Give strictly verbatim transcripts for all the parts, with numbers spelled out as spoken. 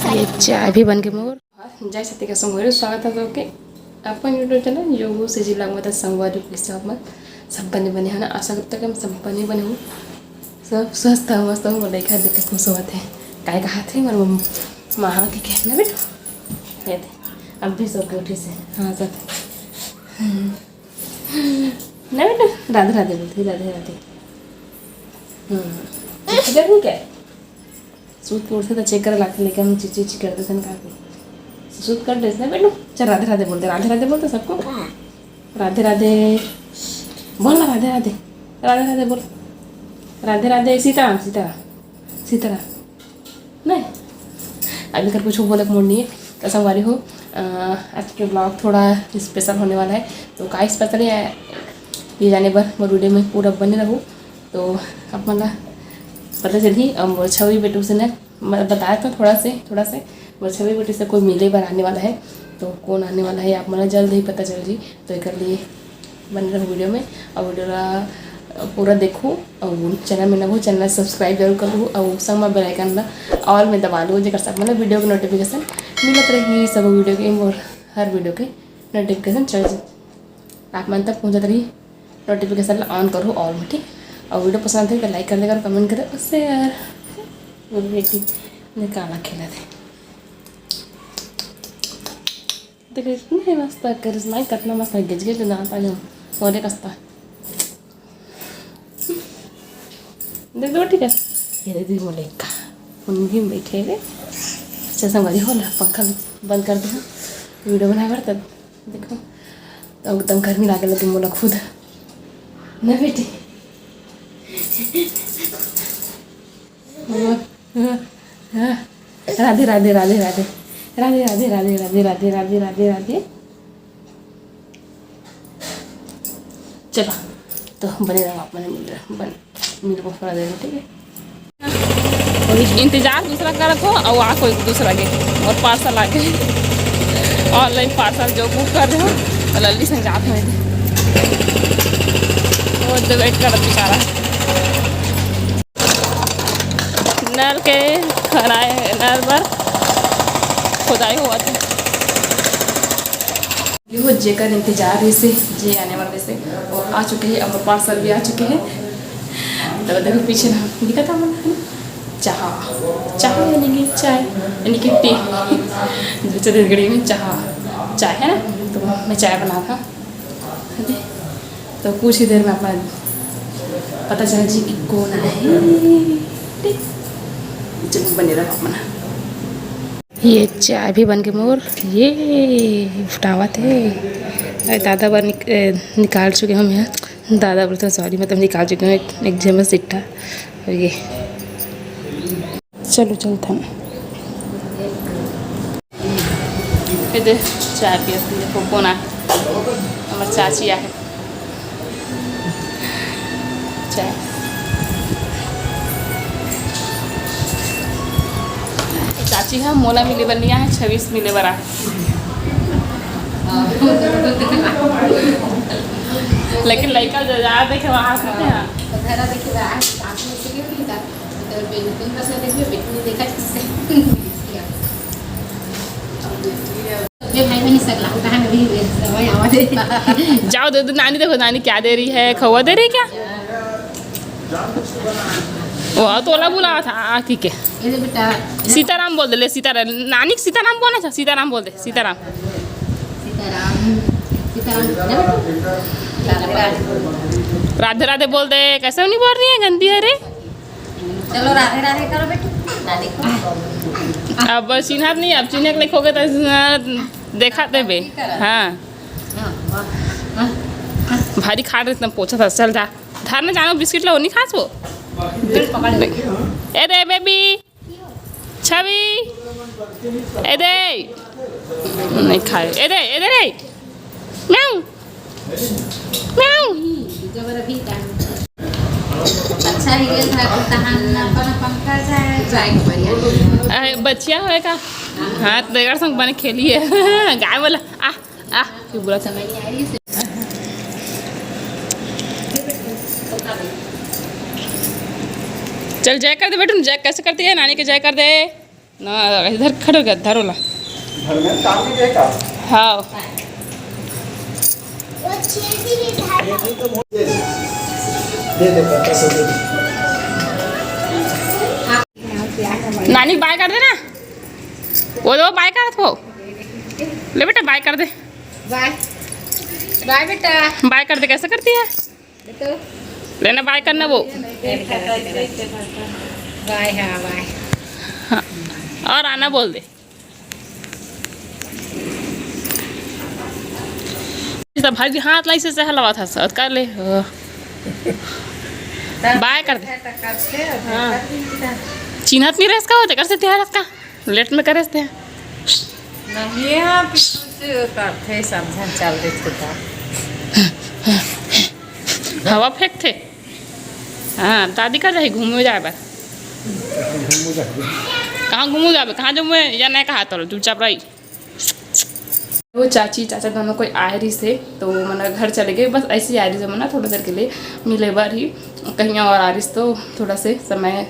ये चाय भी बन के मोर। जय सती के संगवारी, स्वागत है सबके अपन YouTube चैनल योगू से जिला में। संगवारी के सब मन सब बने बने है ना, आशा करता कि हम सब बने बने हो, सब स्वस्थ हो, मस्त हो। बोले खा देख के खुश होते हैं। काय कहा थे मोर मम-, माँ के कहना बेटा, ये थे, अब भी सब उठे से। हाँ सब। हम्म। ना बेटा, राधे राधे बोलते, राधे राधे। हम्म। इधर नहीं क्या? सूत के उठे तो चेक करे लागथे, लेकिन हम चिची चिची करते सन का के। सूत कर देस ना बेटू। चल राधे राधे बोलते, राधे राधे बोलते सबको। राधे राधे। बोल ना राधे राधे। राधे राधे बोल। राधे राधे सीताराम, सीताराम, सीताराम। नहीं, अभी कर कुछ बोले के मूड नहीं है। तो संगवारी हो, अ, आज के ब्लॉग थोड़ा स्पेशल होने वाला है। तो का स्पेशल है, ये जाने बर मोर वीडियो में पूरा बने रहो। तो आप मन ला पता चलही। अब मोर छवि बेटू से न, मैं बताया था थोड़ा से, थोड़ा से, मोर छवि बेटू से कोई मिले बर आने वाला है। तो कौन आने वाला है, आप मन ला जल्द ही पता चल जी। तो एकर लिए बने रहो वीडियो में, और वीडियो ला पूरा देखो, और चैनल में नवो, चैनल सब्सक्राइब जरूर कर लो, और संग में बेल आइकन ला ऑल में दबा लो, जेकर से आप मन ला वीडियो के नोटिफिकेशन मिलत रही, सब वीडियो के, और हर वीडियो के नोटिफिकेशन चल, आप मन तक पहुँचत रही। नोटिफिकेशन ला ऑन करो ऑल में, ठीक। और वीडियो पसंद आथे तो लाइक कर देगा और कमेंट करे और शेयर। मोर बेटी ने काला खेला थे। देखो, इतना ही मस्त करिश्मा, कितना मस्त गिज गिज दांत आ जाओ। और एक हंसता। देख दो, ठीक है। ये दे दी मोला एक का। उनकी बैठे हुए। अच्छा, संगवारी हो ना, पंखा बंद कर दे। वीडियो बनाए बर तब देखो। तो एकदम गर्मी लागे लगे मोला खुद। ना बेटी। राधे, राधे, राधे, राधे। राधे, राधे, राधे, राधे, राधे, राधे, राधे, राधे। चलो, तो बने रहो, आप मन मिल रहे, बन, मिलबो थोड़ा देर में, ठीक है? और इंतजार दूसरा करत हो, और आ कोई दूसरा के, और पार्सल आ गए, ऑनलाइन पार्सल जो बुक कर रहे हो, तो लल्ली संग जात में, वो तो वेट करत बेचारा। नल के खनाए, नल बर खुदाई होवत हे। ये हो जेकर इंतजार रहिसे, जे आने वाले से, वो आ चुके हैं, अब पार्सल भी आ चुके हैं। तो देखो पीछे ना दिखा था मन, है ना? चाह, चाह यानी कि चाय, यानी कि टी। जो छत्तीसगढ़ी में चाह, चाय है ना, तो मैं चाय बना था। तो कुछ ही देर में अपना पता चल जी कि कौन आए। ठीक, चलो बने रहो अपना। ये चाय भी बन के मोर ये उठावत है। अरे दादा बर निक-, ए, निकाल चुके हम यहाँ। दादा बोलते हैं, सॉरी, मतलब निकाल चुके हैं एक, एक चम्मच सिट्टा। और ये चलो चलथन। ये दे, चाय पियत हे, देखो कौन आए। हमर चाची आए। चाय। चाची ह मोला मिले बर नहीं आए, छवि से मिले बर आए। लेकिन लइका जो जा देखे वहाँ से हैं। जाओ दे दो, नानी देखो, नानी क्या दे रही है, खवा दे रही है क्या? वो तोला बुलावा था, आ, ठीक है। सीताराम बोल दे, ले सीताराम, नानी सीताराम बोलना था, सीताराम बोल दे, सीताराम। राधे राधे बोल दे, कैसे नहीं बोल रही है, गंदी है रे। चलो राधे राधे करो बेटी। अब चिन्हत नहीं, अब चिन्ह के लिखोगे तो देखा देबे। हाँ। भारी खा रहे, इतना पोछा था। चल जा, घर में जानो, बिस्किट लो, नहीं खास वो। ए दे बेबी, छवि, ए दे, नहीं खाए, ए दे, ए दे रे, म्याऊ। म्याऊ। अच्छा ही गेल था, तो तहान अपन अपन कर जाए, जाए के बढ़िया। अरे, बच्चिया होए का? हाँ, तो एकर संग बने खेली है। गाय बोला, आ, आ, क्यों बोला था? चल, जय कर दे बेटू, जय कैसे करती है? नानी के जय कर दे। ना, इधर खड़े हो गया, धरो ला। घर में काम नहीं रहेगा। हाँ। दे दे, पचास रुपये। नानी, बाय कर दे ना। वो दो बाय कर दो। ले बेटा, बाय कर दे। बाय। बाय बेटा। बाय कर दे, कैसे करती है? लेना, बाय करना वो। बाय, हाँ, बाय। हाँ। और आना बोल दे। तो भाई जी हाथ लाई से हलावा था सर, कर ले। हाँ। बाय कर दे। हाँ। चिन्हत नहीं रहे इसका, होते कर सकते हैं इसका। लेट में करे थे। नहीं, ये हाँ, कुछ करते सब झन चल देथे। हवा फेंकथे। हाँ, दादी का जाही घूमे जाए बर। कहाँ घूमे जाबे, कहाँ जाऊँ मैं या नहीं कहा तो चुपचाप रही। वो चाची चाचा दोनों कोई आए रहिस हे, तो मन घर चले गए। बस ऐसे ही आए रहिस हे मन, थोड़ा देर के लिए मिले बर ही, कहीं और आ रहिस, तो थोड़ा से समय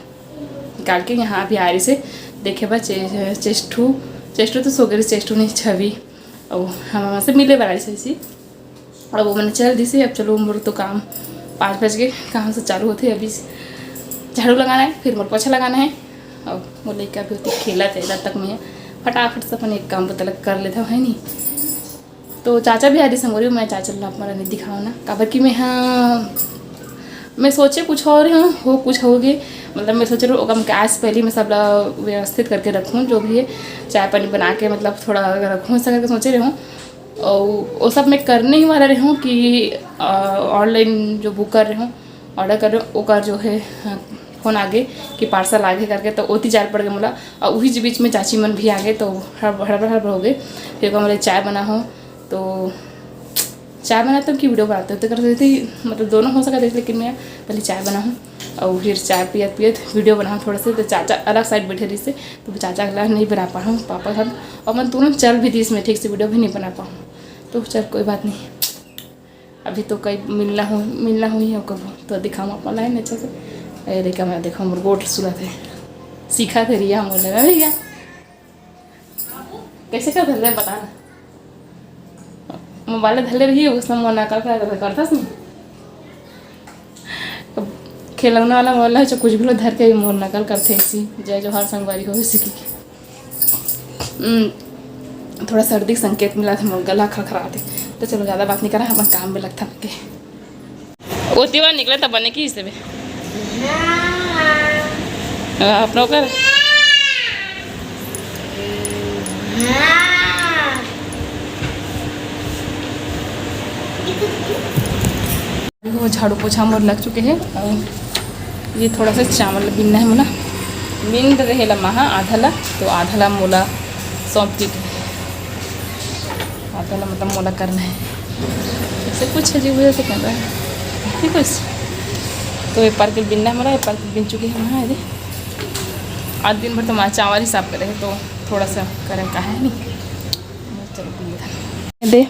निकाल के यहाँ भी आ रहिस हे देखे बर। चे-, चेष्टू, चेष्टू तो सो गए, चेष्टू नहीं, छवि, और हम से मिले बर आ रहिस हे। अब वो मन चल दिस हे। अब चलो, मोर तो काम पाँच बज के काम से चालू होथे। अभी झाड़ू लगाना है, फिर मोर पोछा लगाना है, और मोर लइका भी होती खेलत है, तब तक मैं फटाफट से अपन एक काम बतलक कर लेता हूँ, है नी। तो चाचा भी आ रहिस हे संगवारी, मैं चाचा ला अपना नहीं दिखाओ ना, काबर कि मैं, हाँ, मैं सोचे कुछ और हूँ, हो कुछ हो गए। मतलब मैं सोचे रहूँ, ओकर के आज से पहले मैं सब ला व्यवस्थित करके रखूँ, जो भी है चाय पानी बना के, मतलब थोड़ा रखूँ, ऐसा करके सोचे रहूँ। और वो सब मैं करने ही वाला रहूँ कि, अ, ऑनलाइन जो बुक कर रहे हूँ, ऑर्डर कर रहे हूँ, ओकर जो है, अ, फोन आगे कि पार्सल आगे करके, तो ओती जाए पड़ गए मोला। और वही बीच में चाची मन भी आ गए, तो हड़-, हड़बड़ हड़बड़ हो गए। फिर ओकर बोले, "चाय बना हो।" तो चाय बनाते हो कि वीडियो बनाते हो? तो कर देती, मतलब दोनों हो सकता है, लेकिन मैं पहले चाय बनाऊँ और फिर चाय पियत पियत वीडियो बनाऊँ थोड़ा सा। तो चाचा अलग साइड बैठे रहिस हे, तो चाचा अगला नहीं बना पाऊँ पापा साथ, और मैं तुरंत चल भी दी इसमें, ठीक से वीडियो भी नहीं बना पाऊँ। तो चल, कोई बात नहीं, अभी तो कहीं मिलना हो, मिलना हुई है कब, तो दिखाऊँ आप लाइन अच्छा से। अरे देखा, मैं देखा, मोर गोट सुला थे, सीखा थे रिया मोर लगा भैया। कैसे कर धर ले, बता ना। मोबाइल धर ले रही है, उसमें मोर नकल कर, कर, करता नहीं। अब खिलौना वाला मोबाइल है, जो कुछ भी लो धर के मोर नकल करते ऐसी। जय जोहार संगवारी हो, इसी की। हम्म, थोड़ा सर्दी के संकेत मिला था, मोर गला खड़खड़ा थे। तो चलो, ज़्यादा बात नहीं करा, अपन काम में लगता के। ओती बार निकले तब बने की हिस्से में। हाँ, अपना कर। वो झाड़ू पोछा मोर लग चुके हैं और ये थोड़ा सा चावल बिनना है मोला। बिन रहेला महा आधा ला, तो आधा ला मोला सौंप के, आधा ला मतलब मोला करना है। ऐसे कुछ अजीब वजह से कर रहा है, ठीक है। तो ये पार्कल बिनना है मोला, ये पार्कल बिन चुके हैं महा। ये आज दिन भर तो मैं चावल ही साफ करे हैं, तो थोड़ा सा करे का है नहीं। चलो, बिन दे।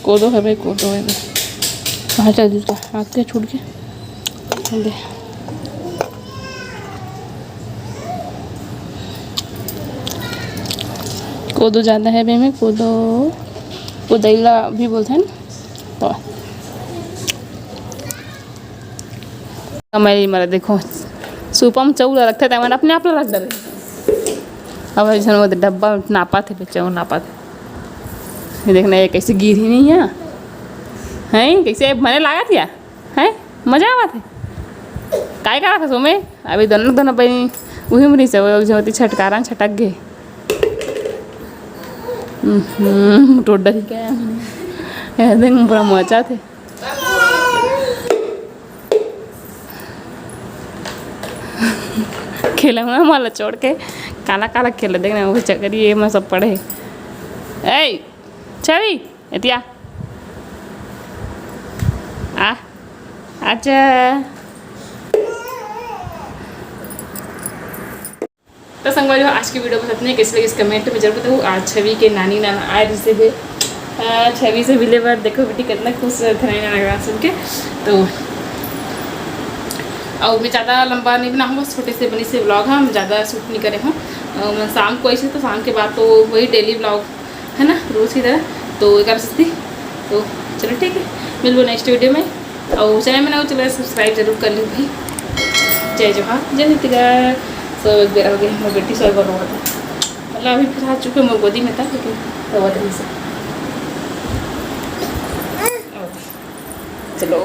कोदो हवे, कोदो हवे। कहाँ चल दिस का? हाथ के छूट के। दे। कोदो ज़्यादा है बे में, कोदो, कोदैला भी बोलते हैं ना। तो हमारी मरा देखो, सूपा में चौला रखते थे, मैंने अपने आप ला रख डाले। अब ऐसा वो डब्बा नापा थे, बच्चा वो नापा थे। ये देखना, ये कैसे गिर ही नहीं है, हैं? कैसे मने लागत या, हैं? मजा आवा थे। काय करा था सोमे? अभी दोनों, दोनों बहनी वही मरी से, वो जो होती छटकारा छटक गए। हम्म, टोडा थी क्या? ये देख, पूरा मचा थे। खिलौना वाला छोड़ के काला काला खेल, देखना वो चकरी ये मैं सब पढ़े। ए, छवि, एतिया। आ, अच्छा। तो संगवारी हो, आज की वीडियो बस इतने। कैसे लगे इस कमेंट में जरूर बताओ। आज छवि के नानी नाना आए रहिस हे, अ, छवि से मिले बर। देखो बेटी कितना खुश है नानी नाना के बात सुन के। तो और मैं ज़्यादा लंबा नहीं बनाऊँ, बस छोटे से बनी से व्लॉग हम ज़्यादा शूट नहीं करे हूँ। अ, मैं शाम को ऐसे तो शाम के बाद तो वही डेली ब्लॉग है ना, रोज की तरह। तो एक सेती तो चलो ठीक है, मिलबो नेक्स्ट वीडियो में। और चैनल में ना हो चैनल सब्सक्राइब जरूर कर लो भाई। जय जोहार, जय छत्तीसगढ़। सो एक बेर हो गया, मोर बेटी सोए बर रोवत हे, मतलब अभी फिलहाल चुके मोर गोदी में था, लेकिन रोवत रहिस हे। चलो।